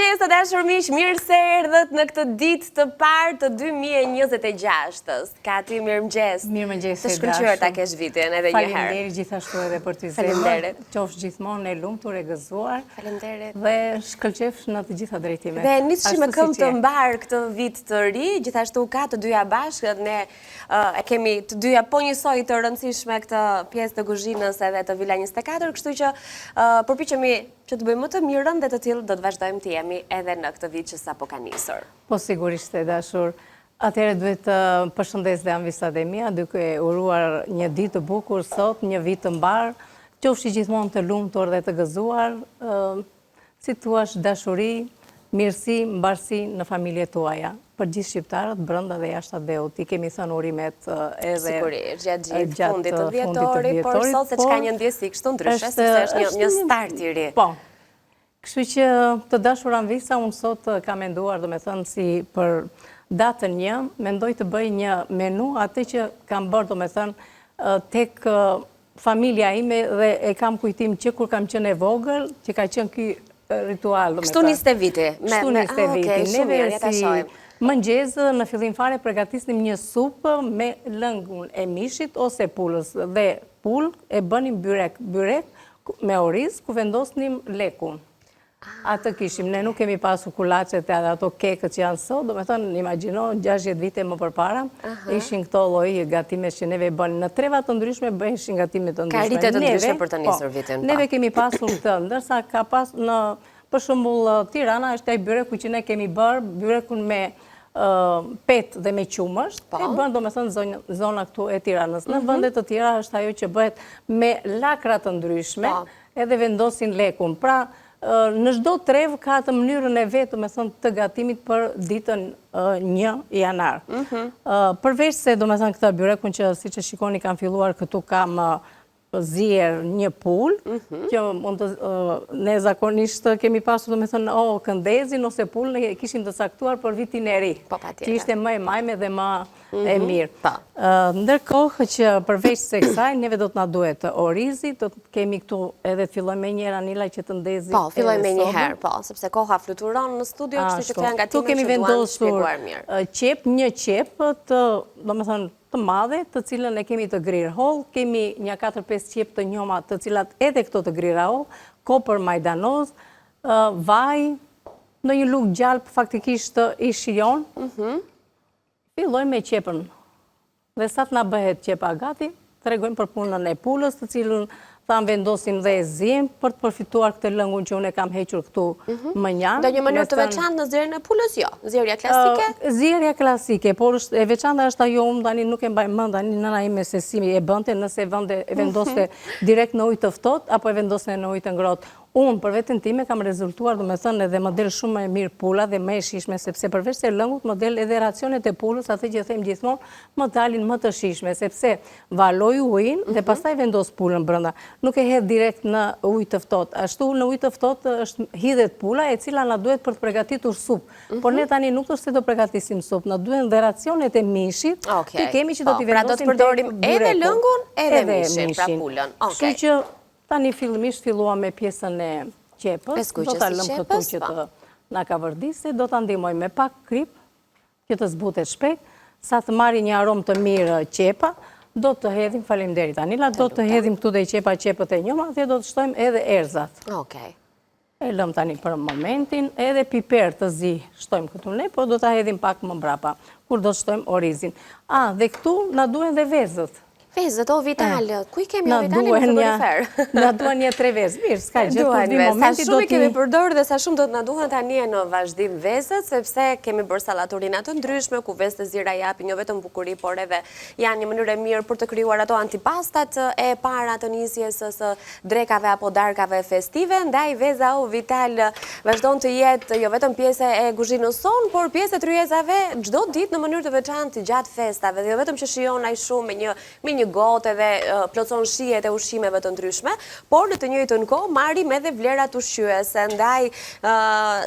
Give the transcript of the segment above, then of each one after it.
Mirëmëngjes të dashur miq, mirë se erdhët në këtë ditë të parë të 2026-ës. Kati, mirëmëngjes. Mirëmëngjes e dashur. Të shkëlqyer ta kesh vitin edhe një herë. Faleminderit gjithashtu edhe për ty zemër. Faleminderit. Qofsh gjithmonë e lumtur e gëzuar. Faleminderit. Dhe shkëlqefsh në të gjitha drejtimet. Dhe nisshim me këmbë të mbarë këtë vit të ri, gjithashtu ka të dyja bashkë, ne e kemi të dyja po njësoj të rëndësishme këtë pjesë të kuzhinës edhe të Vila 24, kështu që përpiqemi që të bëjmë më të mirën dhe të tillë do të vazhdojmë të jemi edhe në këtë vit që sapo ka nisur. Po sigurisht e dashur. Atëherë duhet të përshëndes dhe amvisat e mia, duke uruar një ditë të bukur sot, një vit të mbarë, qofshi gjithmonë të lumtur dhe të gëzuar, Si të thuash dashuri, mirësi, mbarësi në familjet tuaja, për gjithë shqiptarët brenda dhe jashtë atdheut. I kemi thënë urimet edhe Sigurisht, gjatë gjithë fundit të dhjetorit, por sot seç ka një ndjesi kështu ndryshe, sepse është një start i ri. Po. Kështu që të dashur amvisa, unë sot kam menduar, domethënë si për datën një, mendoj të bëj një menu atë që kam bërë, domethënë, tek familja ime dhe e kam kujtim që kur kam qenë e vogël, që ka qenë ky ritual, domethënë. Kështu niste viti. Kështu niste ah, viti. Neve si mëngjes në fillim fare pregatisnim një supë me lëngun e mishit ose pulës dhe pulë e bënim byrek, byrek me oriz ku vendosnim lekun. Atë kishim, ne nuk kemi pasur kulaçet edhe ato kekët që janë sot, domethënë, imagjino, 60 vite më përpara, ishin këto lloj gatimesh që neve bënim. Në treva të ndryshme bëheshin gatime të ndryshme. Ka rite të ndryshme për të po, nisur vitin. Po. Neve kemi pasur këtë, ndërsa ka pas në, për shembull, Tirana është ai byreku që ne kemi bërë, byrekun me petë dhe me qumësht, po. e bën domethënë zona këtu e Tiranës. Në mhm. vende të tjera është ajo që bëhet me lakra të ndryshme, po. edhe vendosin lekun. Pra, në çdo trevë ka atë mënyrën e vet, domethënë, të gatimit për ditën një janar. Mhm. Përveç se, domethënë, këtë byrekun që siç e shikoni kam filluar këtu kam zier një pulë, mhm. që mund të, ne zakonisht kemi pasur, domethënë, o, këndezin ose pulën, e kishim të caktuar për vitin e ri. Po, që ishte më e majme dhe më e mhm, mirë. Po. Ndërkohë që përveç se kësaj, neve do të na duhet orizi, do të kemi këtu edhe të fillojmë menjëherë Anila që të ndezim Po, fillojmë menjëherë, po, sepse koha fluturon në studio, kështu që këto janë gatime që duan shpjeguar mirë. Qepë, një qepë të, domethënë, të madhe, të cilën e kemi të grirë hollë, kemi një 4-5 qepë të njoma, të cilat edhe këto të grira hollë, kopër majdanoz, vaj, ndonjë lugë gjalpë faktikisht i shijon, mhm. Fillojmë me qepën. Dhe sa të na bëhet qepa gati, tregojmë për punën e pulës, të cilën thamë vendosim dhe e ziejmë për të përfituar këtë lëngun që unë e kam hequr këtu mhm. mënjanë. Ndonjë mënyrë të veçantë në zierjen e pulës? Jo. Zierja klasike? Zierja klasike, por është e veçanta është ajo unë tani nuk e mbaj mend tani nëna ime se si e bënte, nëse vënte e vendoste mhm. direkt në ujë të ftohtë apo e vendoste në ujë të ngrohtë. Unë për veten time kam rezultuar, domethënë edhe më del shumë më e mirë pula dhe më e shijshme, sepse përveç se lëngut më del edhe racionet e pulës, atë që them gjithmonë, më dalin më të shijshme, sepse valoj ujin dhe mhm. pastaj vendos pulën brenda. Nuk e hedh direkt në ujë të ftohtë. Ashtu në ujë të ftohtë është hidhet pula e cila na duhet për të përgatitur supë. Mhm. Por ne tani nuk është se do përgatisim supë, na duhen dhe racionet e mishit, që kemi që do po, t'i pra vendosim. Pra do të përdorim edhe lëngun edhe mishin, pra pulën. Kështu që Tani fillimisht filluam me pjesën e qepës, do ta lëmë këtu që të po. na kavërdisë, do ta ndihmojmë me pak kripë, që të zbutet shpejt, sa të marrë një aromë të mirë qepa, do të hedhim, faleminderit Anila, do të hedhim këtu dhe qepa qepët e njoma dhe do të shtojmë edhe erëzat. Okej. E lëmë tani për momentin, edhe piper të zi shtojmë këtu ne, po do ta hedhim pak më mbrapa, kur do të shtojmë orizin. A, dhe këtu na duhen dhe vezët. Vezët, o Vital, ku i kemi o Vital në frigorifer? Na duhen një tre vezë, mirë, s'ka gjë, kur vi momenti do t'i... Sa shumë i kemi përdorë dhe sa shumë do të na duhen tani e në vazhdim vezët, sepse kemi bërë sallaturina të ndryshme, ku vezë të zira japin jo vetëm bukuri, por edhe janë një mënyrë e mirë për të krijuar ato antipastat e para të nisjes së drekave apo darkave festive, ndaj veza o Vital vazhdon të jetë jo vetëm pjesë e kuzhinës sonë, por pjesë e tryezave çdo ditë në mënyrë të veçantë gjatë festave, dhe jo vetëm që shijon aq shumë me një me një një gotë edhe plotëson shijet e ushqimeve të ndryshme, por në të njëjtën kohë marrim edhe vlerat ushqyese. Ndaj,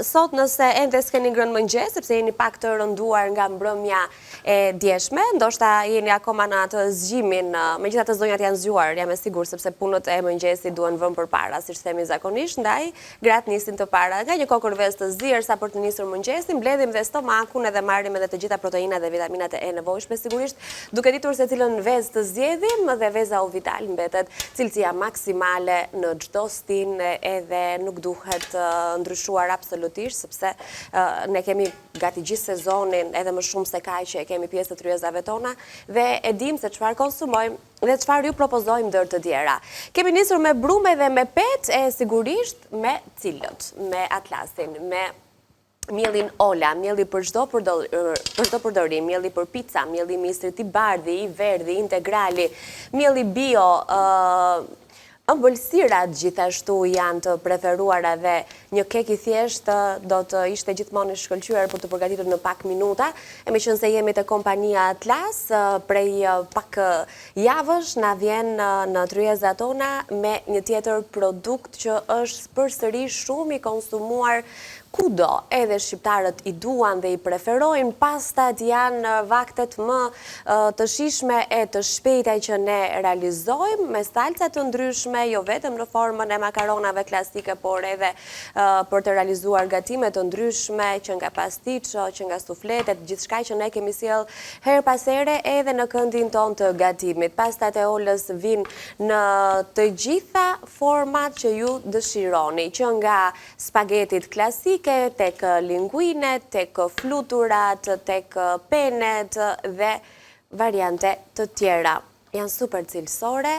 sot nëse ende s'keni ngrënë mëngjes, sepse jeni pak të rënduar nga mbrëmja e djeshme, ndoshta jeni akoma në atë zgjimin, megjithatë zonjat janë zgjuar, jam e sigurt, sepse punët e mëngjesit duhen vënë përpara, siç themi zakonisht, ndaj gratë nisin të para. Nga një kokërr vezë të zier sa për të nisur mëngjesin, mbledhim dhe stomakun edhe marrim edhe të gjitha proteinat dhe vitaminat e nevojshme, sigurisht duke ditur se cilën vezë të zgjedhim dhe veza Uvital mbetet cilësia maksimale në çdo stinë edhe nuk duhet ndryshuar absolutisht, sepse ne kemi gati gjithë sezonin edhe më shumë se kaq që e kemi pjesë të tryezave tona dhe e dimë se çfarë konsumojmë dhe çfarë ju propozojmë ndër të tjera. Kemi nisur me brume dhe me petë e sigurisht me cilët, me atlasin, me miellin Ola, mielli për çdo për çdo përdorim, mielli për pica, mielli misrit i bardhi, i verdhi, integrali, mielli bio, Ëmbëlsirat gjithashtu janë të preferuara dhe një kek i thjeshtë do të ishte gjithmonë i shkëlqyer për t'u përgatitur në pak minuta. E meqenëse jemi te kompania Atlas, prej pak javësh na vjen në tryezat tona me një tjetër produkt që është përsëri shumë i konsumuar Kudo, edhe shqiptarët i duan dhe i preferojnë, pastat janë vaktet më të shijshme e të shpejta që ne realizojmë, me salca të ndryshme, jo vetëm në formën e makaronave klasike, por edhe për të realizuar gatime të ndryshme, që nga pastiço, që nga sufletet, gjithçka që ne kemi sjellë herë pas here edhe në këndin tonë të gatimit. Pastat e Olës vijnë në të gjitha format që ju dëshironi, që nga Spagetit klasike, tek linguinet, tek fluturat, tek penet dhe variante të tjera. Janë super cilësore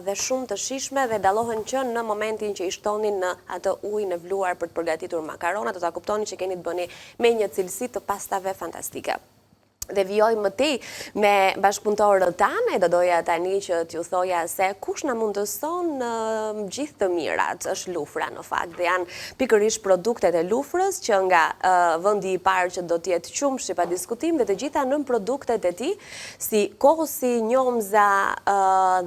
dhe shumë të shijshme dhe dallohen që në momentin që i shtoni në atë ujin e vluar për të përgatitur makaronat, do ta kuptoni që keni të bëni me një cilësi të pastave fantastike. Dhe vijojmë më tej me bashkëpunëtorët tanë, e do doja tani që t'ju thoja se kush na mundëson gjithë të mirat, është Lufra në fakt, dhe janë pikërisht produktet e Lufrës që nga vendi i parë që do të jetë qumështi pa diskutim dhe të gjitha nënproduktet e tij, si kosi, njomza,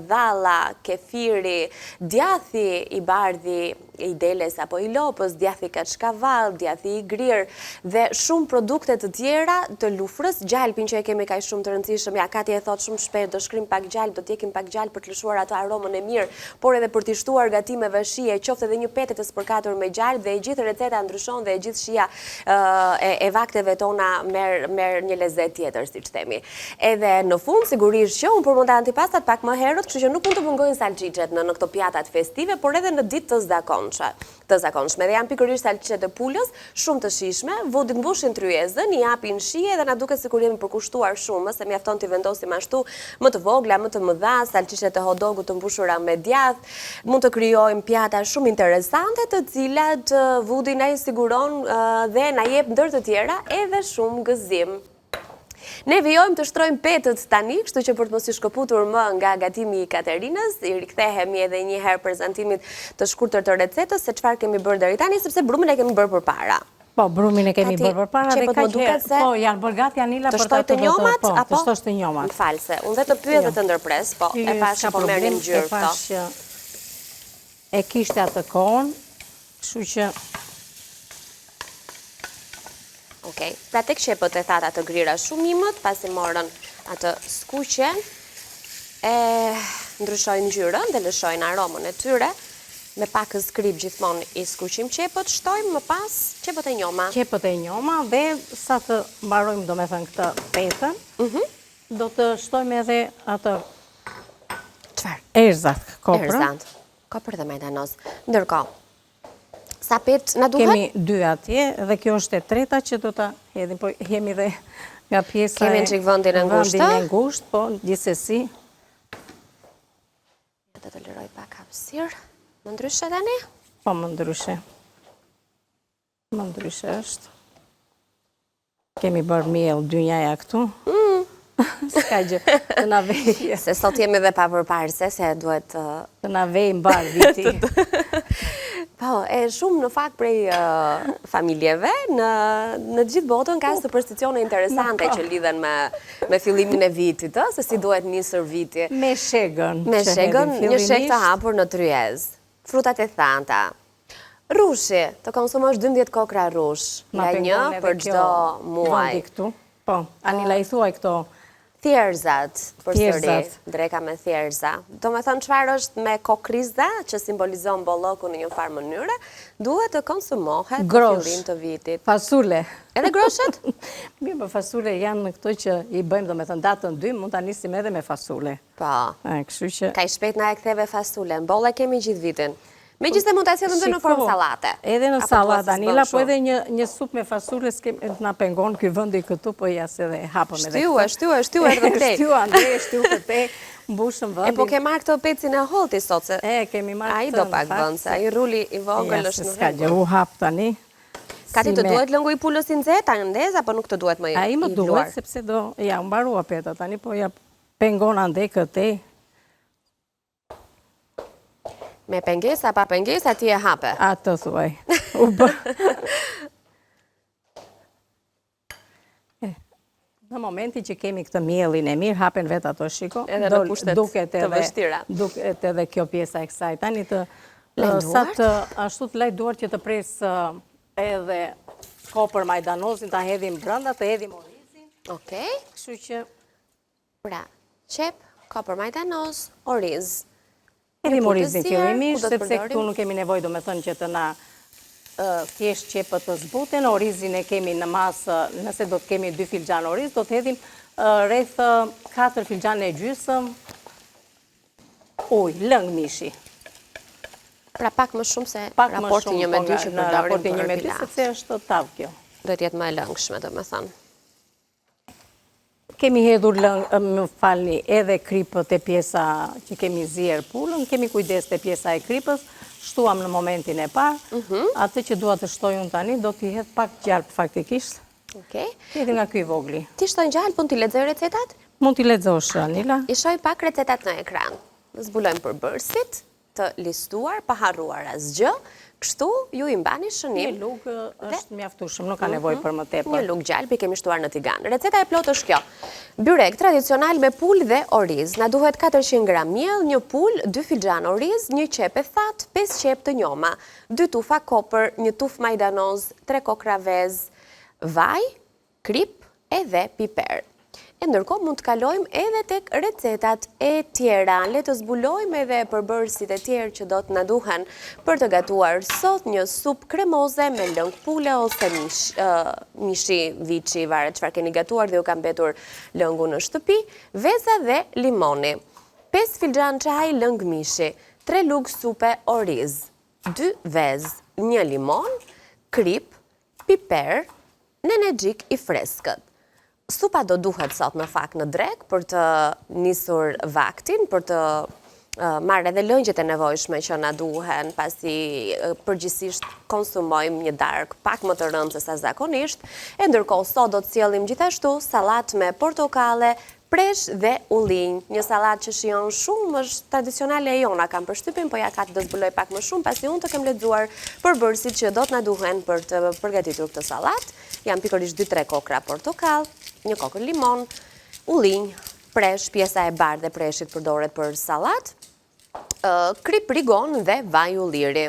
dhalla, kefiri, djathi i bardhi, i deles apo i lopës, djathi kaçkavall, djathi i grirë dhe shumë produkte të tjera të Lufrës, gjalpin që e kemi kaq shumë të rëndësishëm, ja Kati e thotë shumë shpesh, do shkrijmë pak gjalp, do djegim pak gjalp për të lëshuar atë aromën e mirë, por edhe për t'i shtuar gatimeve shije, qoftë edhe një pete të spërkatur me gjalp dhe e gjithë receta ndryshon dhe e gjithë shija e, e vakteve tona merr merr një lezet tjetër, siç themi. Edhe në fund, sigurisht që unë përmenda antipastat pak më herët, kështu që nuk mund të mungojnë salçiçet në në këto pjatat festive, por edhe në ditë të zakonshme, të zakonshme. Dhe janë pikërisht salçiçet e pulës, shumë të shijshme, vudit mbushin tryezën, i japin shije dhe na duket sikur jemi përkushtuar shumë, se mjafton t'i vendosim ashtu më të vogla, më të mëdha, salçiçet e hot dogut të mbushura me djathë, mund të krijojmë pjata shumë interesante, të cilat Vudi na i siguron dhe na jep ndër të tjera edhe shumë gëzim. Ne vijojmë të shtrojmë petët tani, kështu që për të mos u shkëputur më nga gatimi i Katerinës, i rikthehemi edhe një herë prezantimit të shkurtër të recetës se çfarë kemi bërë deri tani, sepse brumin e kemi bërë përpara. Po, brumin e kemi bërë përpara dhe kaq herë, po, janë bërë gati Anila për të të njomat, po, apo? Të shtosh të njomat. Më fal se, unë dhe të pyes dhe të ndërpres, po, e pashë po merrnin ngjyrë këto. E pashë që e kishte atë kohën, kështu që Okej, pra tek qepët e thata të grira shumë imët, pasi morën atë skuqjen, e ndryshojnë ngjyrën dhe lëshojnë aromën e tyre, me pakëz kripë gjithmonë i skuqim qepët, shtojmë më pas qepët e njoma. Qepët e njoma dhe sa të mbarojmë domethënë këtë petën, mhm. do të shtojmë edhe atë Çfarë? Erzat, koprën. Erzat, kopër dhe majdanoz. Ndërkohë, Sa petë na duhen? Kemi dy atje dhe kjo është e treta që do ta hedhim, po jemi dhe nga pjesa e... Kemi çik vendin e ngushtë? Vendin e ngushtë, po gjithsesi. Do të lëroj pak hapësirë. Më ndryshe tani? Po, më ndryshe. Më ndryshe është. Kemi bërë miell dynjaja këtu. Mm. S'ka gjë, të na vejë. Se sot jemi dhe pa përparëse, se duhet... Të na vejë mbarë viti. Po, e shumë në fakt prej familjeve në në gjithë botën ka supersticione interesante që lidhen me me fillimin e vitit, ë, se si duhet nisur viti. Me shegën. Me shegën, një shegë të hapur në tryezë. Frutat e thata. Rrushi, të konsumosh 12 kokrra rrush, nga një për çdo muaj. Po, Anila i thuaj këto Thjerrëzat, përsëri, dreka me thjerrëza. Domethënë, çfarë është me kokriza, që simbolizon bollëkun në një farë mënyre, duhet të konsumohet në fillim të vitit. Fasule. Edhe groshet? Mirë, po fasule janë këto që i bëjmë, domethënë, datën 2, mund ta nisim edhe me fasule. Po. Kështu që... Kaq shpejt na e ktheve fasulen, boll e kemi gjithë vitin. Megjithëse mund ta sjellim dhe në formë sallate. Edhe në sallatë, Anila, po edhe një supë me fasule, s'kem na pengon ky vendi këtu, po ja se dhe hapëm edhe këtë. Shtyu, shtyu, shtyu edhe këtej. Shtyu, andej, shtyu këtej, mbushëm vendin. E po ke marrë këtë pecin e hollë ti sot, se e, kemi marrë ai do pak vend, se ai ruli i vogël është në rregull. S'ka gjë, u hap tani. Kati të duhet lëngu i pulës i nxehtë, ta ndez apo nuk të duhet më i vluar? Ai më duhet, sepse do, ja, u mbarua peta tani, po ja pengon andej këtej. Me pengesa, pa pengesa, ti e hape. Atë thuaj. U bë. Në momentin që kemi këtë miellin e mirë, hapen vetë ato shiko. Edhe në kushtet të vështira. Duket edhe kjo pjesa e kësaj. Tani të, sa të, ashtu të laj duart që të pres edhe kopër majdanozin, ta hedhim brenda, të hedhim orizin. Okej. Kështu që Pra, qepë, kopër majdanoz, oriz. Hedhim orizin fillimisht, sepse këtu nuk kemi nevojë domethënë që të na thjesht qepët të zbuten, orizin e kemi në masë, nëse do të kemi 2 filxhan oriz, do të hedhim rreth 4 filxhan e gjysëm ujë, lëng mishi. Pra pak më shumë se raporti një me 2 që përdorim për pilaf. Sepse është tavë kjo. Do të jetë më e lëngshme, domethënë. Kemi hedhur lëng, më falni, edhe kripë te pjesa që kemi zier pulën, kemi kujdes te pjesa e kripës, shtuam në momentin e parë, mhm. atë që dua të shtoj unë tani, do t'i hedh pak gjalpë faktikisht. Okej. Edhe nga ky i vogli. Ti shton gjalpë, unë t'i lexoj recetat? Mund t'i lexosh, Anila. I shoh pak recetat në ekran. Zbulojmë përbërësit. të listuar pa harruar asgjë, kështu ju i mbani shënim. Një lugë është mjaftueshëm, nuk ka nevojë mhm. për më tepër. Një lugë gjalpi kemi shtuar në tigan. Receta e plotë është kjo. Byrek tradicional me pulë dhe oriz. Na duhet 400 gram miell, një pulë, 2 filxhan oriz, një qepë e thatë, 5 qepë të njoma, 2 tufa kopër, një tufë majdanoz, 3 kokrra vezë, vaj, kripë edhe piper. E ndërkohë mund të kalojmë edhe tek recetat e tjera. Le të zbulojmë edhe përbërësit e tjerë që do të na duhen për të gatuar sot një supë kremoze me lëng pule ose mishi, viçi, varet çfarë keni gatuar dhe ju ka mbetur lëngu në shtëpi, veza dhe limoni. 5 filxhan çaj lëng mishi, 3 lugë supe oriz, 2 vezë, një limon, kripë, piper, Nenexhik i freskët. Supa do duhet sot në fakt në drekë për të nisur vaktin, për të marrë edhe lëngjet e nevojshme që na duhen, pasi përgjithësisht konsumojmë një darkë pak më të rëndë se sa zakonisht, e ndërkohë sot do të sjellim gjithashtu sallatë me portokalle, Presh dhe ullinj, një sallatë që shijon shumë, është tradicionale e jona, kam përshtypjen, po ja Kati do zbulojë pak më shumë, pasi unë të kem lexuar përbërësit që do të na duhen për të përgatitur këtë sallatë. Janë pikërisht 2-3 kokrra portokall, një kokërr limon, ullinj, presh, pjesa e bardhë e preshit përdoret për sallatë, kripë rigon dhe vaj ulliri.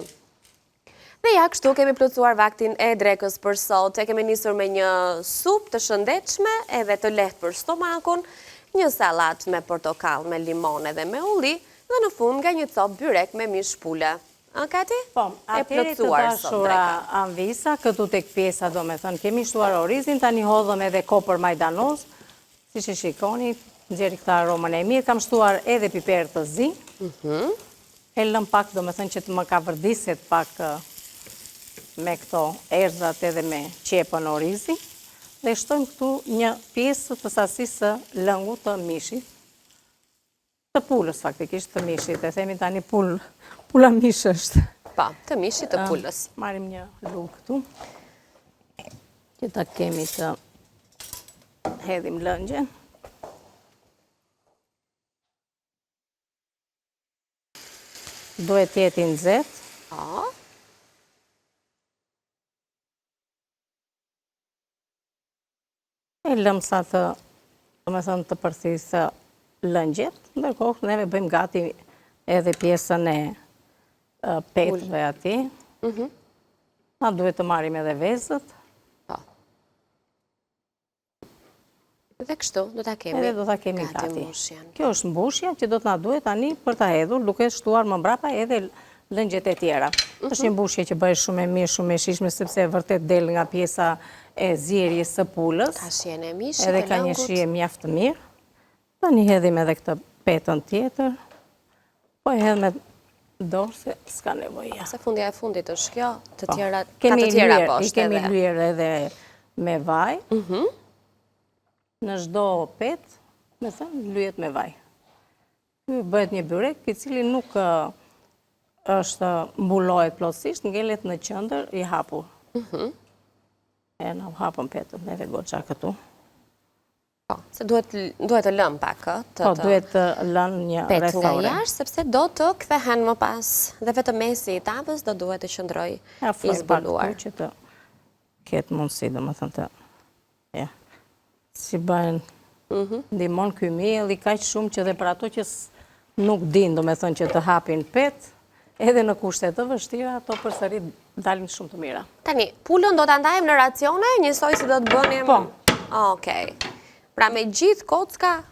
Dhe ja, kështu kemi plotësuar vaktin e drekës për sot. E kemi nisur me një supë të shëndetshme edhe të lehtë për stomakun, një sallatë me portokall, me limon edhe me ulli, dhe në fund nga një copë byrek me mish pule. Ë, Kati? Po, atëherë të dashura Anvisa, këtu tek pjesa domethënë, kemi shtuar orizin, tani hodhëm edhe kopër majdanoz, siç e shikoni, nxjerr këtë aromën e mirë, kam shtuar edhe piper të zi, mhm. E lëm pak, domethënë që të më kavërdiset pak me këto erëzat edhe me qepën orizi dhe shtojmë këtu një pjesë të sasisë së lëngut të mishit, të pulës faktikisht të mishit, e themi tani pulë, pula mish është. Po, të mishit të pulës. Marrim një lugë këtu, që ta kemi të hedhim lëngjen. Duhet të jetë i nxehtë. Po. E lëmë sa të, domethënë, të përthithë lëngjet, ndërkohë neve bëjmë gati edhe pjesën e petëve aty. Mhm. Na duhet të marrim edhe vezët. Po. Dhe kështu, do ta kemi Edhe do ta kemi gati. Kjo është mbushja që do të na duhet tani për ta hedhur, duke shtuar më mbrapa edhe lëngjet e tjera. Mhm. Është një mbushje që bëhet shumë e mirë, shumë e shijshme, sepse vërtet del nga pjesa e zierjes së pulës. Ka shijen e mishit, Edhe ka një shije mjaft të mirë. Tani hedhim edhe këtë petën tjetër. Po e hedh me dorë se s'ka nevojë. Se fundja e fundit është kjo, të po. tjera, ka të tjera poshtë edhe. Kemi lyer edhe me vaj. Mhm. Në çdo petë, me thënë, lyet me vaj. Ky bëhet një byrek, i cili nuk është mbulohet plotësisht, ngelet në qendër i hapur. Mhm. E na u hapën petët, neve goxha këtu. Po, se duhet duhet të lëmë pak, ë, të Po, duhet të lënë një rreth ore. Nga jashtë, sepse do të kthehen më pas dhe vetëm mesi i tavës do duhet të qëndrojë i zbuluar. Që të ketë mundësi, domethënë të Ja. Si bëhen, mhm. ndihmon ky mielli kaq shumë që dhe për ato që nuk dinë, domethënë që të hapin petë, edhe në kushte të vështira, ato përsëri dalin shumë të mira. Tani, pulën do ta ndajmë në racione, njësoj si do të bënim? Po. Okej. Pra me gjithë kocka?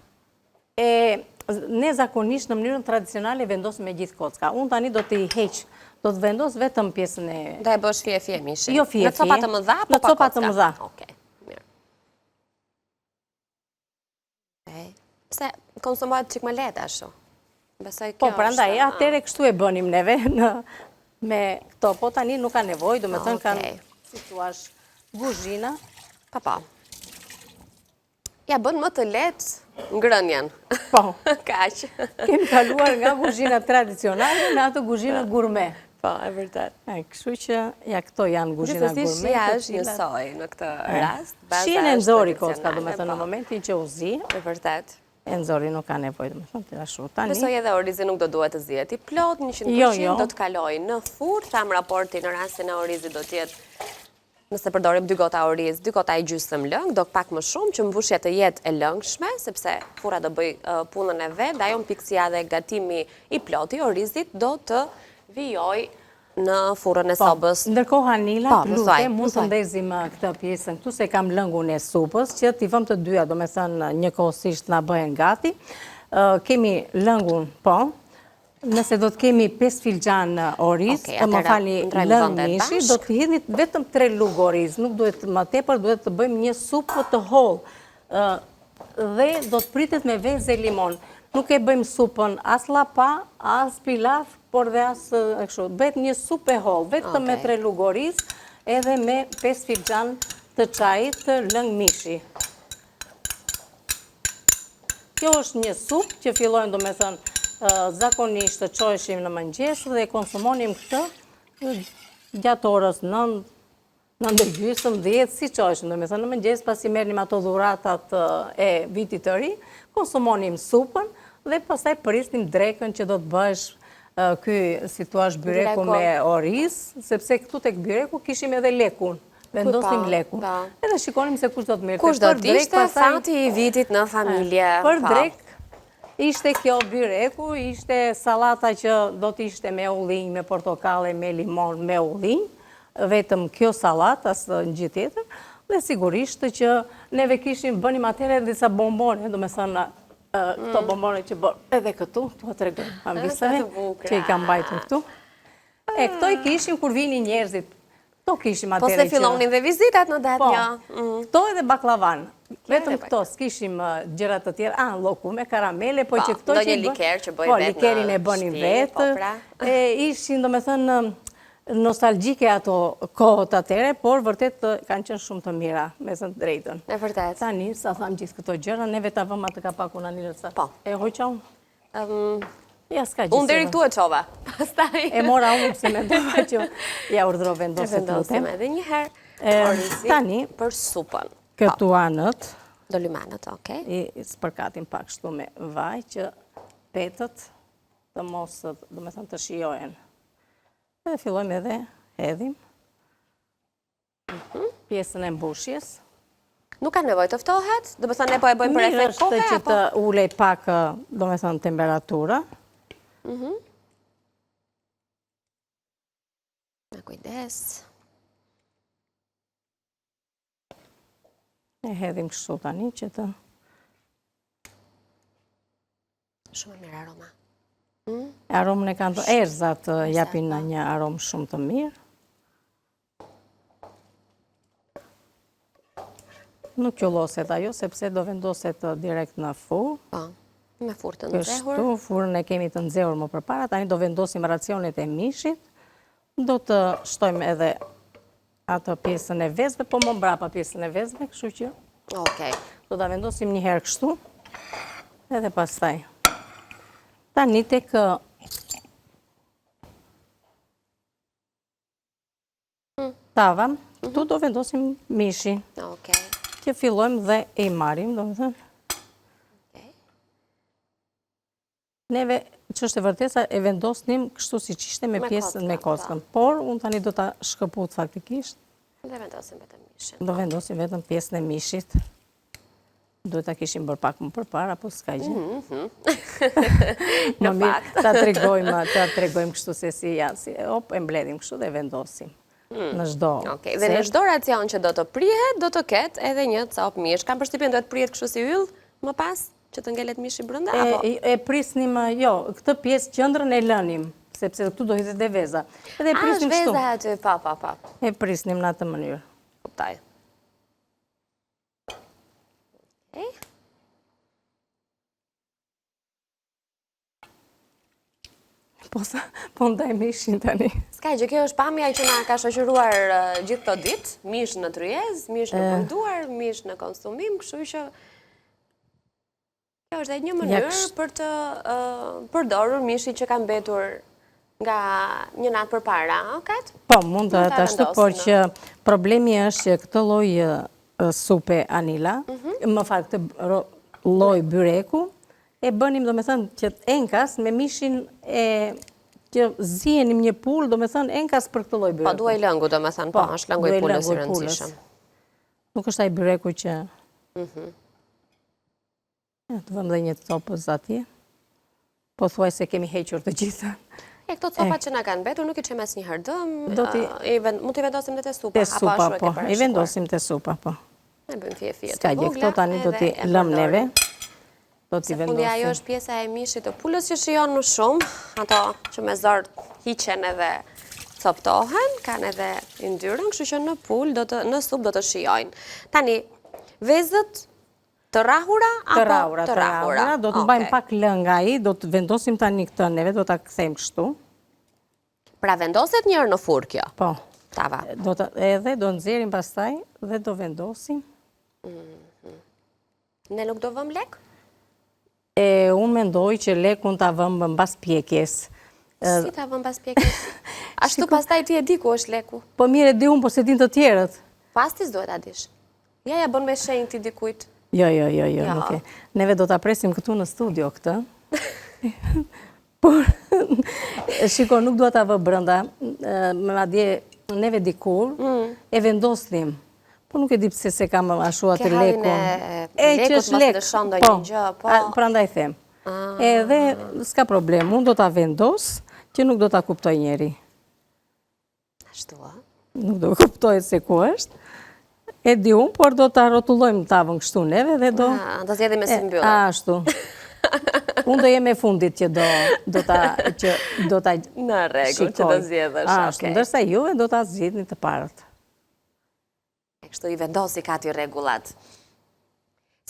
E, ne zakonisht në mënyrën tradicionale vendosim me gjithë kocka. Unë tani do t'i heq, do të vendos vetëm pjesën e... Do e bësh fije fije mishin? Jo fije fije. Në copa të mëdha, po pa kocka? Në copa të mëdha. Okej, mirë. Pse konsumohet çik më lehtë ashtu? Besoj kjo Po, prandaj, atëherë kështu e bënim neve në, me këto, po tani nuk ka nevojë, domethënë kanë, si thuash, guzhina. Po, po. Ia bën më të lehtë ngrënien. Po. Kaq. Kemi kaluar nga guzhina tradicionale në atë guzhinë gurme. Po, e vërtetë. E, kështu që, ja këto janë guzhina gurme. Gjithsesi shija është njësoj në këtë rast. Shijen e nxori kocka, domethënë në po. momentin që u zi. E vërtetë. E nxori nuk ka nevojë, domethënë, të ashtu. Tani... Besoj edhe orizi nuk do duhet të zihet i plotë, 100% jo, jo. do të kalojë në furrë, thamë raporti në rastin e orizit do të jetë Nëse përdorim dy gota oriz, dy gota e gjysmë lëng, do pak më shumë që mbushja të jetë e lëngshme, sepse furra do bëjë punën e vet, dhe ajo mpiksja dhe gatimi i plotë i orizit do të vijojë në furrën e po, sobës. Ndërkohë Anila, po, të lutem, mund të ndezim këtë pjesën këtu, se kam lëngun e supës, që t'i vëmë të dyja, domethënë njëkohësisht na bëhen gati. Kemi lëngun, po, Nëse do të kemi 5 filxhan oriz, të më falni lëng mishi, do të hidhni vetëm 3 lugë oriz, nuk duhet më tepër, duhet të bëjmë një supë të hollë dhe do të pritet me vezë e limon. Nuk e bëjmë supën as llapa, as pilaf, por dhe as kështu. Bëhet një supë e hollë, vetëm me 3 lugë oriz, edhe me 5 filxhan të çajit të lëng mishi. Kjo është një supë që fillojnë, domethënë, zakonisht të çoheshim në mëngjes dhe konsumonim këtë gjatë orës 9, 9 e gjysëm, 10, si çoheshim, domethënë, në mëngjes pasi merrnim ato dhuratat e vitit të ri, konsumonim supën dhe pastaj prisnim drekën që do të bëhesh ky, si thuash, byreku me oriz, sepse këtu tek byreku kishim edhe lekun. Vendosnim lekun. Edhe shikonim se kush do të merrte. Kush do të ishte fati i vitit në familje. Për drekë, ishte kjo byreku, ishte sallata që do të ishte me ullinj, me portokalle, me limon, me ullinj, vetëm kjo sallatë, asnjë gjë tjetër, dhe sigurisht që neve kishim, bënim atëherë edhe disa bombone, domethënë, këto mm. bombone që bërë edhe këtu, t'ua tregoj, amvisave, që i kam mbajtur këtu. E këto i kishim kur vinin njerëzit, Këto kishim atëherë që... Po se fillonin dhe vizitat në datë po, një. Mm. Këto edhe bakllavan. Vetëm këto, s'kishim gjëra të tjera. Ah, llokume, karamele, po, po që këto që... Ndonjë liker që bëhej po, vetë në likerin e bënim vetë. Po, pra. E, ishin, domethënë, nostalgjike ato kohët atëherë, por vërtet kanë qenë shumë të mira, me thënë të drejtën. E vërtetë. Tani, sa thamë gjithë këto gjëra, neve ta vëmë atë kapakun Anilës. Po. E hoqa unë? Ja, s'ka gjithë. Unë deri këtu e çova. Pastaj. E mora unë se mendova që ja urdhëro vendose të lutem. Edhe një herë. Tani për supën. Këtu po. anët. Do lyejmë anët, okay. I spërkatim pak kështu me vaj që petët të mos, domethënë të shijohen. Edhe fillojmë edhe hedhim. Mhm. Pjesën e mbushjes. Nuk ka nevojë të ftohet? Domethënë ne po e bëjmë për efekt kohe apo? Mirë është që të ulej pak, domethënë temperatura. Mhm. Me kujdes. E hedhim kështu tani që të... Shumë e mirë aroma. Mm? Aromën e kanë të erëzat japin po. një aromë shumë të mirë. Nuk qulloset ajo, sepse do vendoset direkt në furrë. Po, me furrë të nxehur. Kështu, furrën e kemi të nxehur më përpara, tani do vendosim racionet e mishit, do të shtojmë edhe atë pjesën e vezëve, po më mbrapa pjesën e vezëve, kështu që... Okej. Do ta vendosim një herë kështu, edhe pastaj. Tani tek Tava, këtu do vendosim mishin. Okej. Që fillojmë dhe e i marrim, domethënë. Okej. Neve, që është e vërteta, e vendosnim kështu siç ishte me pjesën me kockën. Po. Por, unë tani do ta shkëput faktikisht. Dhe vendosim vetëm mishin. Do vendosim vetëm pjesën e mishit. Duhet ta kishim bërë pak më përpara, po s'ka gjë. Mhm. Më mirë, ta tregojmë, ta tregojmë kështu se si janë, si, op, e mbledhim kështu dhe vendosim. Hmm. Në çdo. Okej, dhe në çdo racion që do të prihet, do të ketë edhe një copë mish. Kam përshtypjen duhet prihet kështu si yll më pas që të ngelet mishi brenda apo? E prisnim, jo, këtë pjesë qendrën e lënim, sepse këtu do hidhet dhe veza. Edhe e prisnim kështu. A, është veza aty, pa, pa, pa. E prisnim në atë mënyrë. Kuptoj. Okej. Po sa, po ndaj mishin tani. S'ka gjë, kjo është pamja që na ka shoqëruar gjithë këto ditë, mish në tryezë, mish nëpër duar, mish në konsumim, kështu që Kjo është edhe një mënyrë për të përdorur mishin që ka mbetur nga një natë përpara, a Kat? Po, mund të ashtu, por që problemi është që këtë lloj supe Anila, mhm. më fal këtë lloj byreku, e bënim, domethënë, që enkas me mishin e që zienim një pulë, domethënë, enkas për këtë lloj byreku. Po, duhej lëngu, domethënë, po, po është lëngu i pulës i rëndësishëm. Nuk është ai byreku që... Mhm. Të vëmë dhe një copëz atje. Pothuajse kemi hequr të gjitha. E këto copat që na kanë mbetur nuk i çojmë asnjëherë dëm, mund t'i vendosim dhe te supa, te supa, po, i vendosim te supa, po. E bëjmë fije fije të vogla. Këto tani do t'i lëmë neve. Do t'i vendosim. Fundi ajo është pjesa e mishit të pulës që shijon më shumë, ato që me zor hiqen edhe coptohen, kanë edhe yndyrën, kështu që në pulë, do të, në supë do të shijojnë. Tani, vezët Të rrahura apo të rrahura? Të rrahura, do të mbajmë pak lëng ai, do të vendosim tani këtë neve, do ta kthejmë kështu. Pra vendoset një herë në furrë kjo? Po. Tava. Do të, edhe do nxjerrim pastaj dhe do vendosim. Mhm. Ne nuk do vëmë lek? E unë mendoj që lekun ta vëmë mbas pjekjes. Si ta vëmë mbas pjekjes? Ashtu pastaj ti e di ku është leku. Po mirë e di unë, po s'e dinë të tjerët. Pas ti s'duhet ta dish. Ja ja bën me shenjë ti dikujt. Jo, jo, jo, jo, nuk e. Neve do ta presim këtu në studio këtë. Por, shiko, nuk dua ta vë brenda, madje neve dikur, mm. e vendosnim. Po nuk e di pse s'e kam ashtu atë lekun. E që është lek, po, po. Prandaj them. Ah. Edhe s'ka problem, unë do ta vendos që nuk do ta kuptojë njeri. Ashtu, a? Nuk do kuptojë se ku është. E di unë, por do ta rrotullojmë tavën kështu neve dhe do... Ah, do zgjedhim me sy mbyllur. Ashtu. Unë do jem e fundit që do, do ta, që do ta Në rregull, që do zgjedhësh, Ashtu, ndërsa juve do ta zgjidhni të parët. E kështu i vendosi Kati rregullat.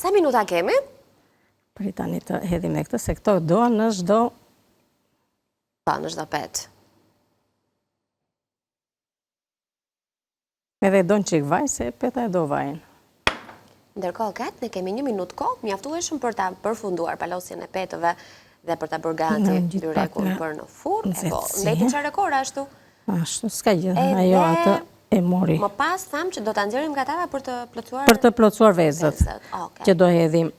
Sa minuta kemi? Prit tani të hedhim e këtë, se këto duan në çdo... Pa, po, në çdo petë. Edhe do një çikë vaj, se peta e do vajin. Ndërkohë, Kat, ne kemi një minutë kohë, mjaftueshëm për ta përfunduar palosjen e petëve dhe për ta bërë gati byrekun për në furrë. E po, mbeti çerek ore ashtu. Ashtu, s'ka gjë, ajo atë e mori. Më pas, thamë që do ta nxjerrim nga tava për të plotësuar... Për të plotësuar vezët, që do hedhim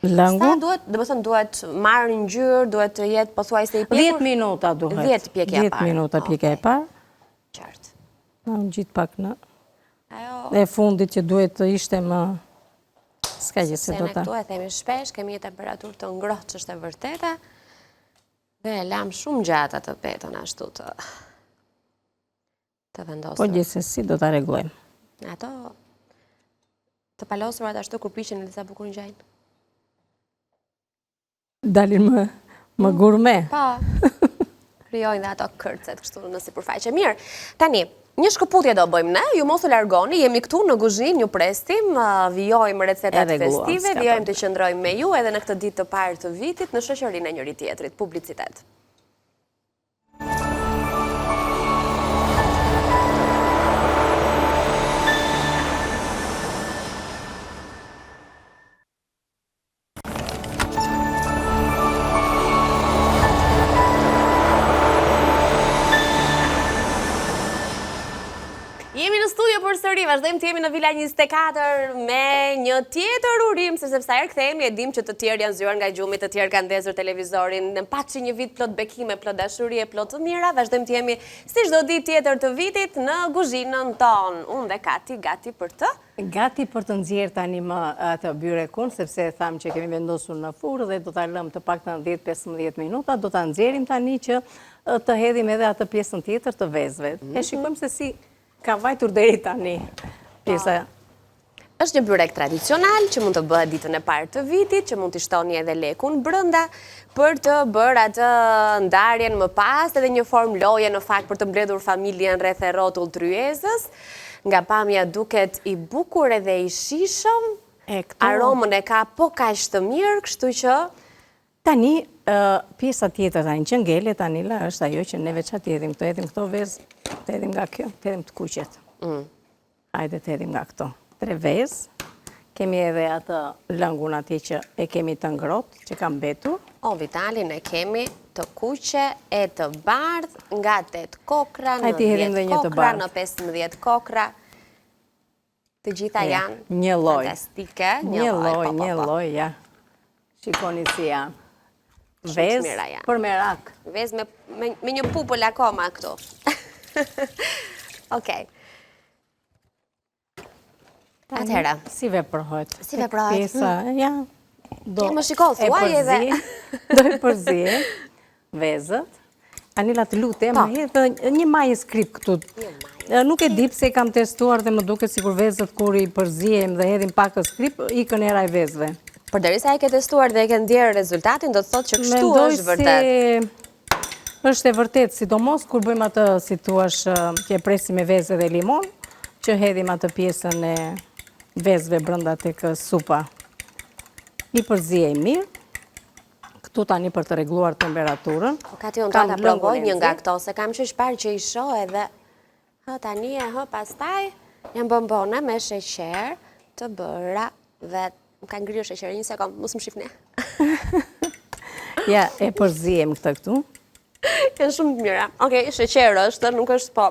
lëngun. Sa duhet, domethënë, duhet marrë ngjyrë, duhet të jetë pothuajse i pjekur? 10 minuta duhet. 10 pjekja e parë. 10 minuta pjekja e parë. Qartë. Na u ngjit pak në... Ajo... E fundit që duhet të ishte më... S'ka gjë se do ta. Se ne këtu e themi shpesh, kemi një temperaturë të ngrohtë që është e vërteta. Dhe e lamë shumë gjatë atë petën ashtu të... Të vendosur. Po gjithsesi do ta rregullojmë. Ato të palosurat ashtu kur piqen edhe sa bukur ngjajnë. Dalin më, më mm. gurme. Po. Krijojnë dhe ato kërcet kështu në sipërfaqe. Mirë, tani, një shkëputje do bëjmë ne, ju mos u largoni, jemi këtu në kuzhinë, ju presim, vijojmë recetat festive, vijojmë të qëndrojmë me ju edhe në këtë ditë të parë të vitit në shoqërinë e njëri-tjetrit. Publicitet. Jemi në studio përsëri, vazhdojmë të jemi në Vila 24 me një tjetër urim, sepse sa herë kthehemi e dimë që të tjerë janë zgjuar nga gjumi, të tjerë kanë ndezur televizorin, ne paçi një vit plot bekime, plot dashuri e plot të mira, vazhdojmë të jemi si çdo ditë tjetër të vitit në kuzhinën tonë. Unë dhe Kati gati për të Gati për të nxjerrë tani më atë byrekun, sepse thamë që kemi vendosur në furrë dhe do ta lëmë të paktën 10-15 minuta, do ta nxjerrim tani që të hedhim edhe atë pjesën tjetër të vezëve. E mhm. shikojmë se si ka vajtur deri tani pjesa. Është një byrek tradicional që mund të bëhet ditën e parë të vitit, që mund t'i shtoni edhe lekun brenda për të bërë atë ndarjen më pas edhe një formë loje në fakt për të mbledhur familjen rreth e rrotull tryezës. Nga pamja duket i bukur edhe i shijshëm, aromën e ka po kaq të mirë, kështu që... Tani, pjesa tjetër tani që ngelet Anila është ajo që neve ça t'i hedhim këto, hedhim këto vezë, të hedhim nga kjo, të hedhim të kuqet. Mm. Hajde të hedhim nga këto. Tre vezë, kemi edhe atë lëngun atje që e kemi të ngrohtë, që ka mbetur. O, Vitalin e kemi të kuqe e të bardhë nga 8 kokrra, në 10 kokrra, në 15 kokrra. Të gjitha janë fantastike. Një lloj, po, po, një po. lloj, ja. Shikoni si janë. Vezë për merak. Vezë me një pupël akoma këtu. Okej. Atëherë. Si veprohet? Si veprohet? Pjesa, mm. ja. Do më shiko, thuaj edhe. Do e përziej vezët. Anila të lutem, po. më hedh një majë kripë këtu. Nuk e di pse kam testuar dhe më duket sikur vezët kur i përziejmë dhe hedhim pakëz kripë, ikën era e vezëve. Përderisa e ke testuar dhe e ke ndjerë rezultatin, do të thotë që kështu është vërtet. Mendoj se Është e vërtetë, sidomos kur bëjmë atë, si thuash, që e presim me vezë dhe limon, që hedhim atë pjesën e vezëve brenda tek supa. I përziejmë mirë. Këtu tani për të rregulluar temperaturën. Po Kati, unë do ta provoj një nga këto, se kam që parë që i shoh edhe hë tani e hë pastaj, janë bombone me sheqer të bëra vetë. Më ka ngrirë sheqeri një sekond, mos më shifni. Ja, e përziejmë këtë këtu. Janë shumë të mira. Okej, sheqer është, nuk është po.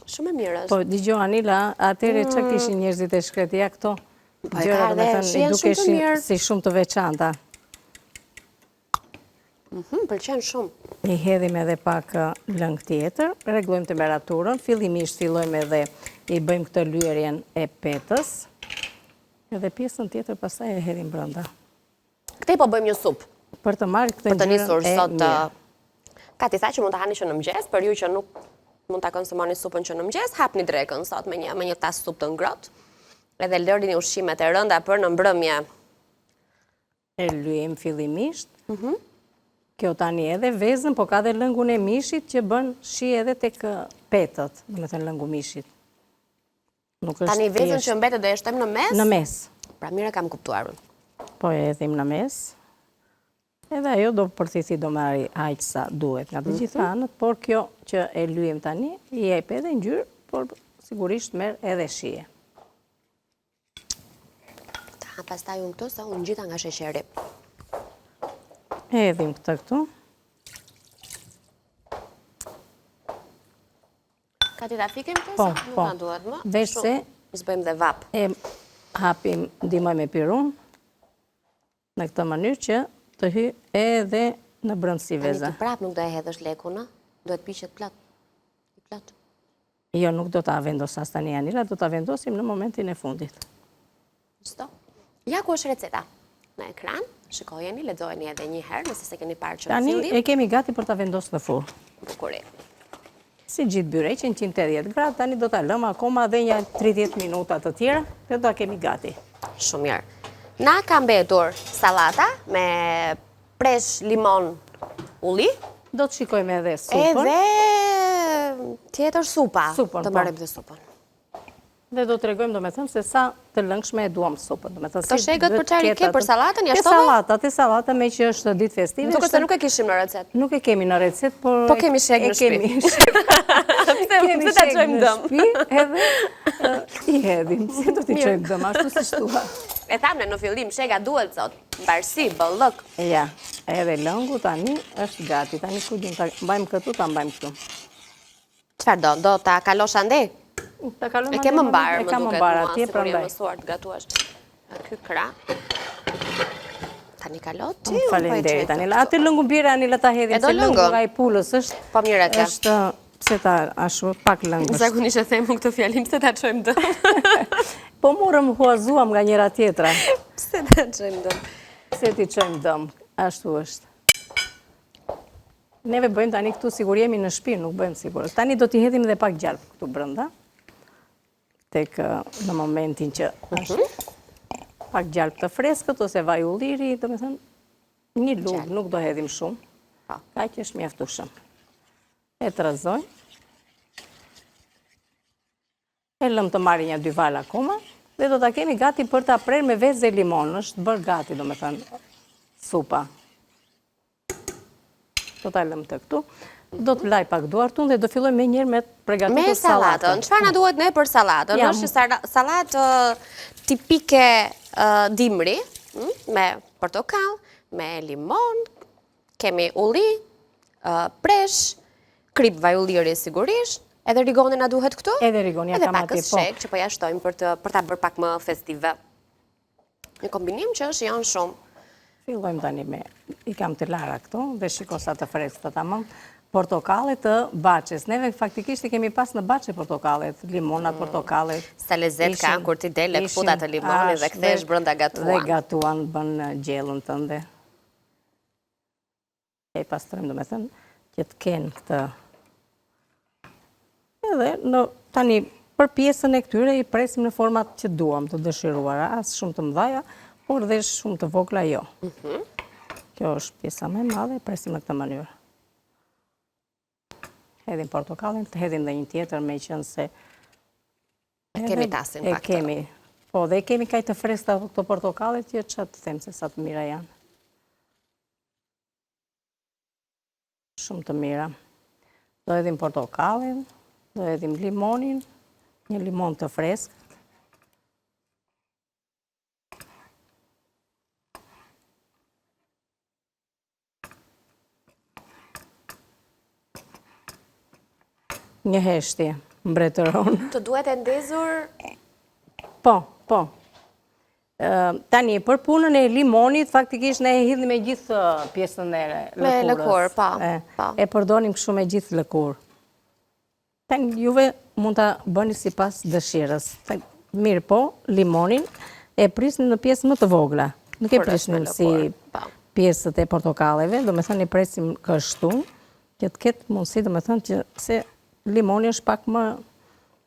Shumë e mirë është. Po, dëgjo Anila, atëherë ça mm. kishin njerëzit e shkretë, ja këto po, gjëra, domethënë, i dukeshin si shumë të veçanta. Mhm, pëlqen shumë. I hedhim edhe pak lëng tjetër, rregullojmë temperaturën, fillimisht fillojmë edhe i bëjmë këtë lyerjen e petës, edhe pjesën tjetër pastaj e hedhim brenda. Këtej po bëjmë një supë. Për të marrë këtë ngjyrën e mirë. Kati tha që mund të hani që në mëngjes, për ju që nuk mund ta konsumoni supën që në mëngjes, hapni drekën sot me një, me një tas supë të ngrohtë, edhe lërini ushqimet e rënda për në mbrëmje. E lyejmë fillimisht. Mhm. Kjo tani edhe vezën, po ka dhe lëngun e mishit që bën shije edhe tek petët, domethënë lëngu mishit. Nuk është Tani vezën që mbetet do e shtojmë në mes? Në mes. Pra mirë e kam kuptuar. Po e hedhim në mes. Edhe ajo do përthithi do marrë aq sa duhet nga të mhm. gjitha anët, por kjo që e lyejmë tani, i jep edhe ngjyrë, por sigurisht merr edhe shije. Ta ha pastaj unë këto, se unë ngjita nga sheqeri. E hedhim këtë këtu. Kati ta fikim këtë, po, se nuk po. na duhet më. Veç se... S'bëjmë dhe vapë. E hapim, ndihmojmë me pirun. Në këtë mënyrë që të hyjë edhe në brendësi veza. Tani ti prapë nuk do e hedhësh lekun, në? Duhet piqet plot. I plot. Jo, nuk do ta vendos as tani Anila, do ta vendosim në momentin e fundit. Çdo. Ja ku është receta. Në ekran, shikojeni, lexojeni edhe një herë nëse s'e keni parë që në fillim. Tani e kemi gati për ta vendosur në furrë. Bukuri. Si gjithë byreqen 180 gradë, tani do ta lëmë akoma dhe një 30 minuta të tjera dhe do ta kemi gati. Shumë mirë. Na ka mbetur sallata me presh limon ulli. Do të shikojmë edhe supën. Edhe tjetër supa. Supën, të po. marrim dhe supën. Dhe do të tregojmë domethënë se sa të lëngshme e duam supën. Këto shegët për çfarë i ke për sallatën, ja shtove? Te sallata, te sallata meqë është ditë festive. Duket se nuk e kishim në recetë. Nuk e kemi në recetë, por... Po kemi shegë në shpi. Kemi shegë në shpi, edhe i hedhim. Si do t'i çojmë dëm, ashtu siç thua. E thamë në fillim, shega duhet sot, mbarësi, bollëk. Ja, edhe lëngu tani është gati. Tani ku dim ta mbajmë këtu, ta mbajmë këtu. Çfarë do? Do ta kalosh andej? Ta kaloj E ke më mbarë, më duket mua, sikur je mësuar të gatuash. Ky krah. Tani kalo ti, unë po e Faleminderit, Anila. Atë lëngun bjere, Anila ta hedhim, se lëngu nga i pulës është. Po mirë e ke. Është, pse ta ashtu, pak lëng është. Zakonisht e them unë këtë fjalim, pse ta çojmë dëm? Po morëm huazuam nga njëra tjetra. Pse ta çojmë dëm? Pse t'i çojmë dëm, ashtu është. Neve bëjmë tani këtu sikur jemi në shpi, nuk bëjmë sikur. Tani do t'i hedhim dhe pak gjalpë këtu brenda. Tek në momentin që mhm. është pak gjalpë të freskët ose vaj ulliri, domethënë një lugë, nuk do hedhim shumë. Po. Kaq është mjaftueshëm. E trazojmë. E lëmë të marrë një dy valë akoma dhe do ta kemi gati për ta prerë me vezë dhe limon. Është bërë gati, domethënë, supa. Do ta lëmë të këtu. Do të laj pak duart unë dhe do filloj menjëherë me pregatitur sallatën. Me sallatën. Çfarë na duhet ne për sallatën? Është një sallatë tipike dimri, hm, me portokall, me limon, kemi ulli, presh, kripë vaj ulliri sigurisht, edhe rigoni na duhet këtu? Edhe rigoni, ja kam aty, po. Edhe pak shegë që po ja shtojmë për të për ta bërë pak më festive. Një kombinim që është janë shumë. Fillojmë tani me, i kam të lara këto, dhe shiko sa të freskëta tamam, portokallet të bahçes. Neve faktikisht i kemi pas në bahçe portokallet, limonat, mm. portokallet. Sa lezet ka, kur ti del e këput atë limonin dhe kthehesh brenda gatuan. Dhe gatuan, bën gjellën tënde. E pastrojmë, domethënë, që të kenë këtë. Edhe, në, tani, për pjesën e këtyre i presim në format që duam të dëshiruara, as shumë të mëdhaja, por dhe shumë të vogla jo. Mhm. Kjo është pjesa më e madhe, presim në këtë mënyrë. Hedhim portokallin, të hedhim dhe një tjetër, meqenëse... E kemi tasin pak të. E kemi. Po, dhe e kemi kaq të freskëta këto portokallet, që ça të them se sa të mira janë. Shumë të mira. Do hedhim portokallin, do hedhim limonin, një limon të freskët. Një heshtje, mbretëron. Të duhet e ndezur? Po, po. Tani, për punën e limonit, faktikisht ne e hidhnim me gjithë pjesën e lëkurës. Me lëkurë, po. po. E përdorim kështu me gjithë lëkurë. Tani juve mund ta bëni sipas dëshirës. Mirëpo, limonin e prisni në pjesë më të vogla. Nuk e prisni si po. pjesët e portokalleve, domethënë i presim kështu, që të ketë mundësi, domethënë që se limoni është pak më,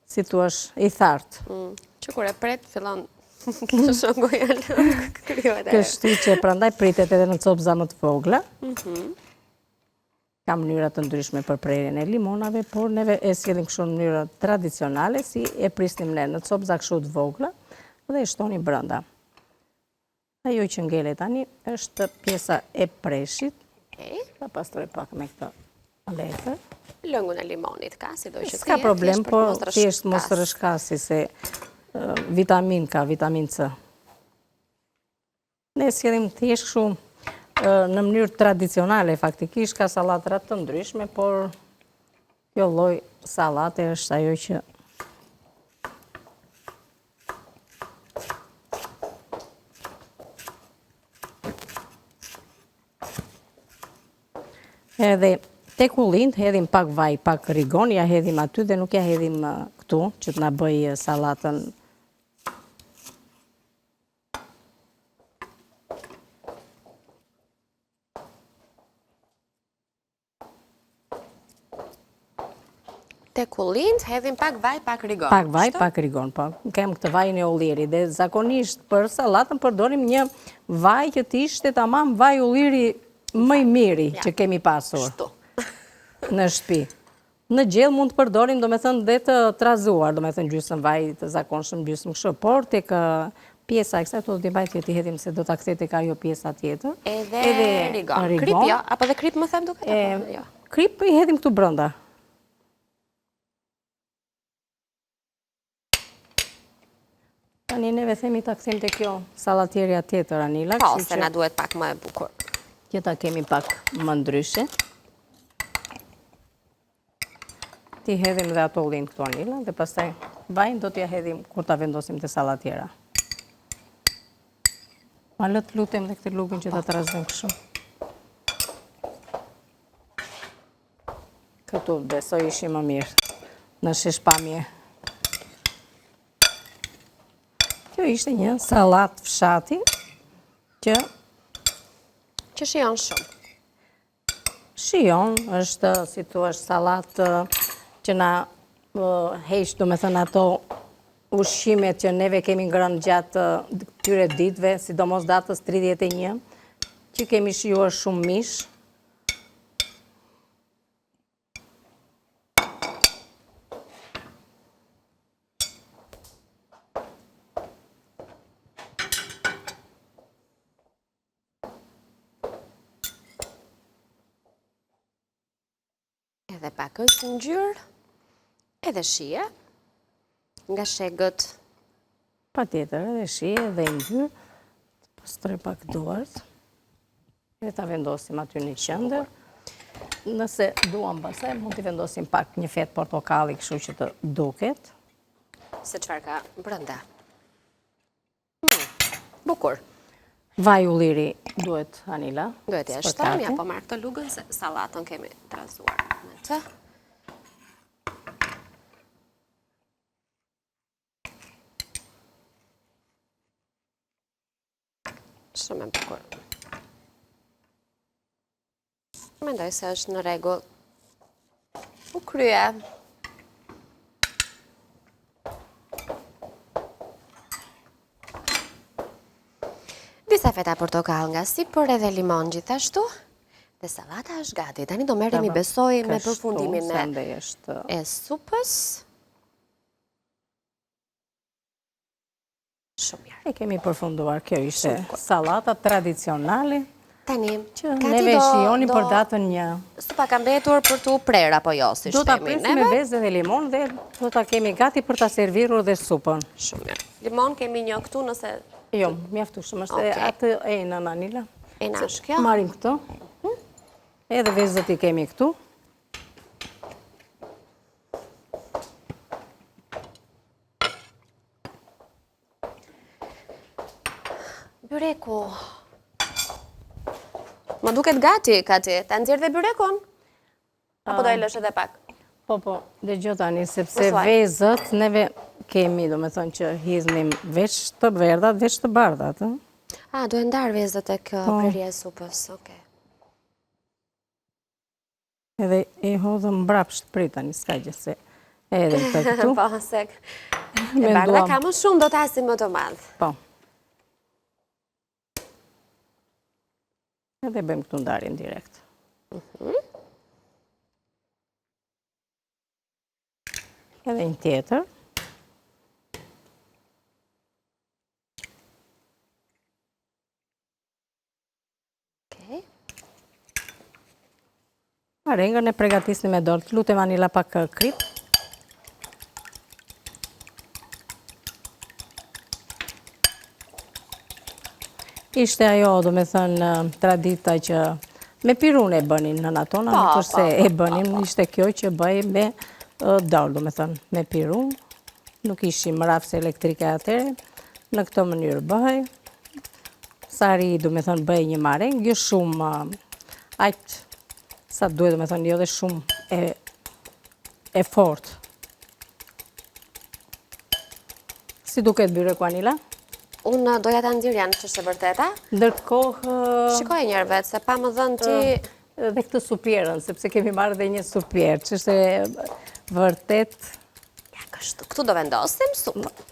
si thua, i thartë. Mm, që kur e pret, fillon të shëngoja lëndë, Kështu që prandaj pritet edhe në copëza më të vogla. Mhm. Ka mënyra të ndryshme për prerjen e limonave, por neve e sjellim kështu në mënyrë tradicionale, si e prisnim ne në copëza kështu të vogla dhe e shtonim brenda. Ajo që ngelet tani është pjesa e preshit. Ta pastroj pak me këtë letër. Lëngun e limonit ka, sido që të jetë. S'ka problem, po thjesht mos rrëshkasi se vitamin ka, vitamin C. Ne sjellim thjesht kështu në mënyrë tradicionale, faktikisht ka sallatra të ndryshme, por kjo lloj sallate është ajo që Edhe. Tek ullinjtë hedhim pak vaj, pak rigon, ja hedhim aty dhe nuk ja hedhim këtu, që të na bëjë sallatën. Tek ullinjtë, hedhim pak vaj, pak rigon. Pak vaj, pak rigon, po. Kem këtë vajin e ullirit dhe zakonisht për sallatën përdorim një vaj që të ishte tamam vaj ulliri më i miri që kemi pasur. Në shtëpi. Në gjellë mund të përdorim, domethënë, dhe të trazuar, domethënë, gjysëm vaj të zakonshëm, gjysëm kështu, por tek pjesa e kësaj, do t'i mbaj që t'i hedhim se do ta kthej tek ajo pjesa tjetër. Edhe rigon. Kripë, jo? Apo dhe kripë më them duket? Jo? Kripë i hedhim këtu brenda. Tani neve themi ta kthejmë te kjo sallatierja tjetër, Anila. Po, se na duhet pak më e bukur. Që ta kemi pak më ndryshe. T'i hedhim dhe ato ullinjtë këtu, Anila, dhe pastaj vajin do t'ja hedhim kur ta vendosim te sallatiera. Ma lë të lutem dhe këtë lugën që ta trazojmë kështu. Këtu besoj ishim më mirë në sheshpamje. Kjo ishte një sallatë fshati që... Që shijon shumë. Shijon, është, si thua, sallatë që na heq, domethënë ato ushqimet që neve kemi ngrënë gjatë këtyre ditëve, sidomos datës 31, që kemi shijuar shumë mish, Edhe pak ngjyrë, edhe shije, nga shegët. Patjetër, edhe shije, edhe ngjyrë, të pastroj pak duart, edhe ta vendosim aty në qendër. Nëse duam pastaj, mund t'i vendosim pak një fetë portokalli kështu që të duket. Se çfarë ka brenda. Hmm, bukur. Vaj ulliri duhet, Anila. Duhet ja shtojmë, ja po marr këtë lugën se sallatën kemi trazuar me të. Shumë e bukur. Mendoj se është në rregull. U krye. Disa feta portokall nga sipër edhe limon gjithashtu. Dhe sallata është gati. Tani do merremi besoj me përfundimin e supës. Shumë mirë. E kemi përfunduar, kjo ishte sallata tradicionale. Tani, që neve shijonim për datën një. Supa ka mbetur për t'u prerë, apo jo, si Do ta presim me vezë dhe limon dhe do ta kemi gati për ta servirur dhe supën. Shumë mirë. Limon kemi një këtu nëse... Jo, mjaftueshëm është atë enën, Anila. Ena është kjo. Marrim këto. Mhm. Edhe vezët i kemi këtu. Byreku. Më duket gati, Kati. Ta nxjerr dhe byrekun? Apo do e lësh edhe pak? Po, po, dëgjo tani, sepse vezët neve kemi, domethënë që hidhnim veç të verdhat, veç të bardhat. A, duhen ndarë vezët tek po. prerja e supës, okej. Edhe e hodhëm mbrapsht prit tani, s'ka gjë se edhe të këtu. Po, se e bardha ka më shumë, do tasin më të madh. Po. Edhe bëjmë këtu ndarjen direkt. Mhm. Edhe një tjetër. Okej. Marengën e pregatisni me dorë. Të lutem Anila pak kripë. Ishte ajo, domethënë, tradita që me pirun e bënin nënat tona, nuk është se e bënin, ishte kjo që bëhej me dorë, domethënë, me pirun, nuk ishin mrafse elektrike atëherë, në këtë mënyrë bëhej. Sa ri, domethënë, bëhej një marengë, jo shumë, aq. Sa duhet, domethënë, jo dhe shumë e, e fort. Si duket byreku, Anila? Unë doja ta nxirrja në ç'është e vërteta. Ndërkohë... Shikoje njëherë vetë, se pa më dhënë ti... Dhe këtë supierën, sepse kemi marrë dhe një supierë, që është e vërtet... Ja, kështu, këtu do vendosim supën.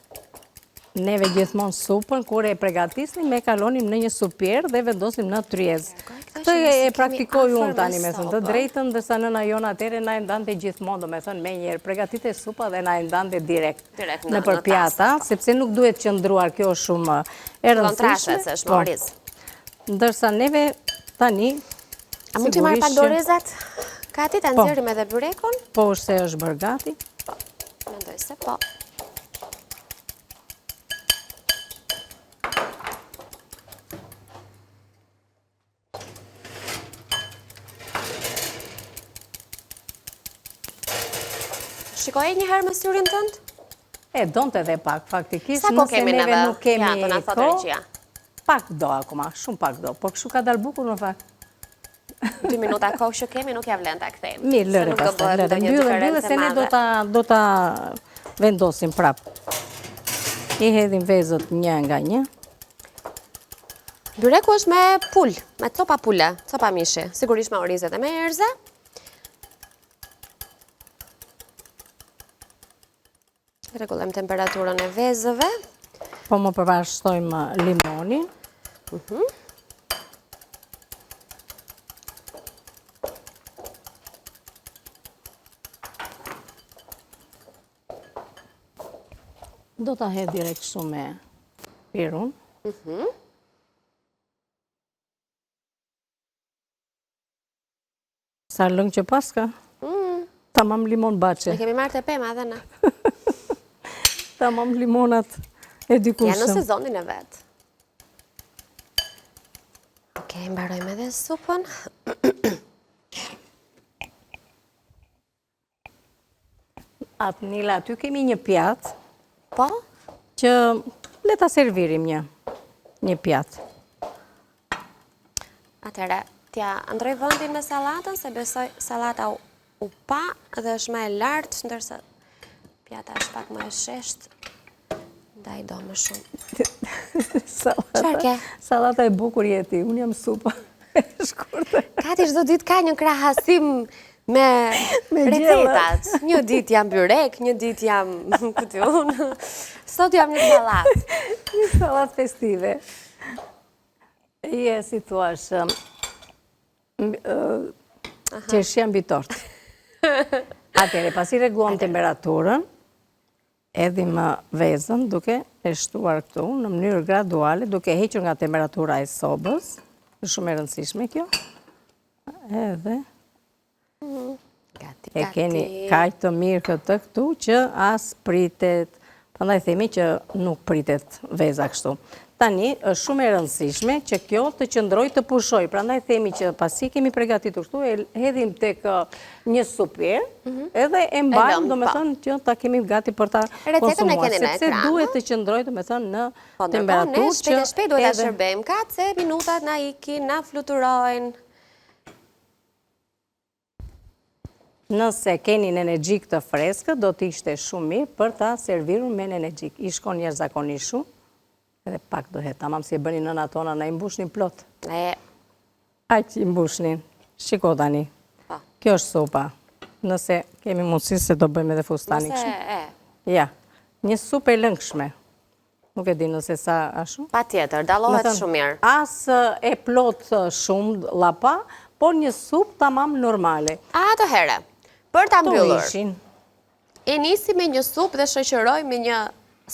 Neve gjithmonë supën, kur e pregatisnim, e kalonim në një supierë dhe vendosnim në tryezë. Këtë e praktikoj unë tani, me thënë të drejtën, ndërsa nëna jonë atëherë na e ndante gjithmonë, domethënë, menjëherë, pregatite supa dhe na e ndante direkt. Nëpër pjata, po. sepse nuk duhet qëndruar, kjo është shumë e rëndësishme. Po. Ndërsa neve tani... A mund t'i marr pak dorezat? Kati, ta po. nxjerrim edhe byrekun? Po, është se është bërë gati. Po, mendoj se po. Shikoje një herë me syrin tënd? E, donte edhe pak, faktikisht. Sa kohë kemi neve? Nuk kemi ja, po kohë. Pak do akoma, shumë pak do. Po kështu ka dalë bukur në fakt. Dy minuta kohë që kemi, nuk ja vlen ta kthejmë. Mirë, lëre pastaj, lëre. Mbyllë, mbyllë, se ne do ta, do ta vendosim prapë. I hedhim vezët një nga një. Byreku është me pulë, me copa pule, copa mishi, sigurisht me oriz edhe me erëza. Rregullojmë temperaturën e vezëve. Po më përpara shtojmë limonin. Mhm. Do ta hedh direkt kështu me pirun. Mhm. Sa lëng që paska? Mm. Tamam limon bahçe. Ne kemi marrë te pema edhe ne. Tamam limonat e dikurshëm. Janë në sezonin e vet. Okej, mbarojmë edhe supën. Anila, aty kemi një pjatë. Po? Që le ta servirim një, një pjatë. Atëherë, t'ia ndërroj vendin me sallatën, se besoj sallata u pa dhe është më e lartë, ndërsa pjata është pak më e sheshtë, ndaj do më shumë. Çfarë ke? Sallata e bukur je ti, unë jam supa. Shkurtër. Kati çdo ditë ka një krahasim me recetat. Një ditë jam byrek, një ditë jam ku di unë. Sot jam një sallatë. Një sallatë festive. Je, si thua, qershia mbi tortë. Atëherë, pasi rregulluam temperaturën, Hedhim vezën duke e shtuar këtu në mënyrë graduale, duke hequr nga temperatura e sobës. Është shumë e rëndësishme kjo. Edhe gati, e keni kaq të mirë këtë këtu që as pritet. Prandaj themi që nuk pritet veza kështu. Tani, është shumë e rëndësishme që kjo të qëndrojë të pushojë. Prandaj themi që pasi kemi pregatitur këtu, e hedhim tek një supierë, mhm. edhe e mbajmë, domethënë, që ta kemi gati për ta konsumuar. Sepse duhet të qëndrojë, domethënë, në po, temperaturë që... Shpejt e shpejt duhet ta shërbejmë, ka se minutat na ikin, na fluturojnë. Nëse keni nenexhik të freskët, do të ishte shumë mirë për ta servirur me nenexhik. I shkon jashtëzakonisht shumë, edhe pak do hedh, tamam si e bënin nënat tona, na i mbushnin plot. E. Aq i mbushnin. Shiko tani. Po. Kjo është supa. Nëse kemi mundësi se do bëjmë edhe fustanin kështu. Nëse e. Ja. Një supë e lëngshme. Nuk e di nëse sa ashtu. Patjetër, dallohet shumë mirë. As e plotë shumë llapa, por një supë tamam normale. Atëherë, për ta mbyllur, e nisi me një supë dhe shoqëroi me një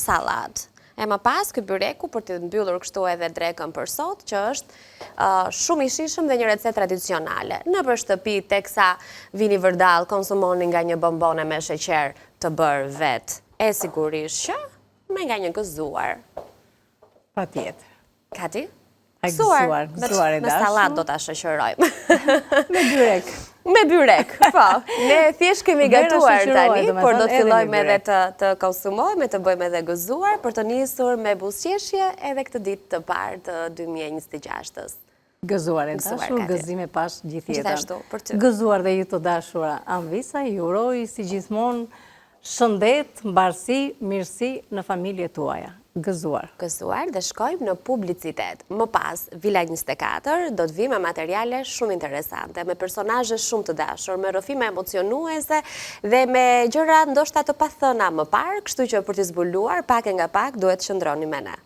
sallatë. E më pas, ky byreku për të mbyllur kështu edhe drekën për sot, që është shumë i shijshëm dhe një recetë tradicionale. Nëpër shtëpi, teksa vini vërdallë, konsumoni nga një bombone me sheqer të bërë vetë. E sigurisht që Me nga një gëzuar. Patjetër. Kati? Gëzuar, gëzuar e dashur. Me sallatë do ta shoqërojmë. Me byrek. Me byrek, po. Ne thjesht kemi gatuar tani, por do të fillojmë edhe të, të konsumojmë, të bëjmë edhe gëzuar, për të nisur me buzëqeshje edhe këtë ditë të parë të 2026-ës. Gëzuar e dashur, gëzime paç gjithë jetën. Gjithashtu, për ty. Gëzuar dhe ju të dashura Amvisa, ju uroj si gjithmonë shëndet, mbarësi, mirësi në familjet tuaja. Gëzuar. Gëzuar dhe shkojmë në publicitet. Më pas, Vila 24 do të vijë me materiale shumë interesante, me personazhe shumë të dashur, me rrëfime emocionuese dhe me gjëra ndoshta të pathëna më parë, kështu që për t'i zbuluar pak e nga pak duhet të qëndroni me ne.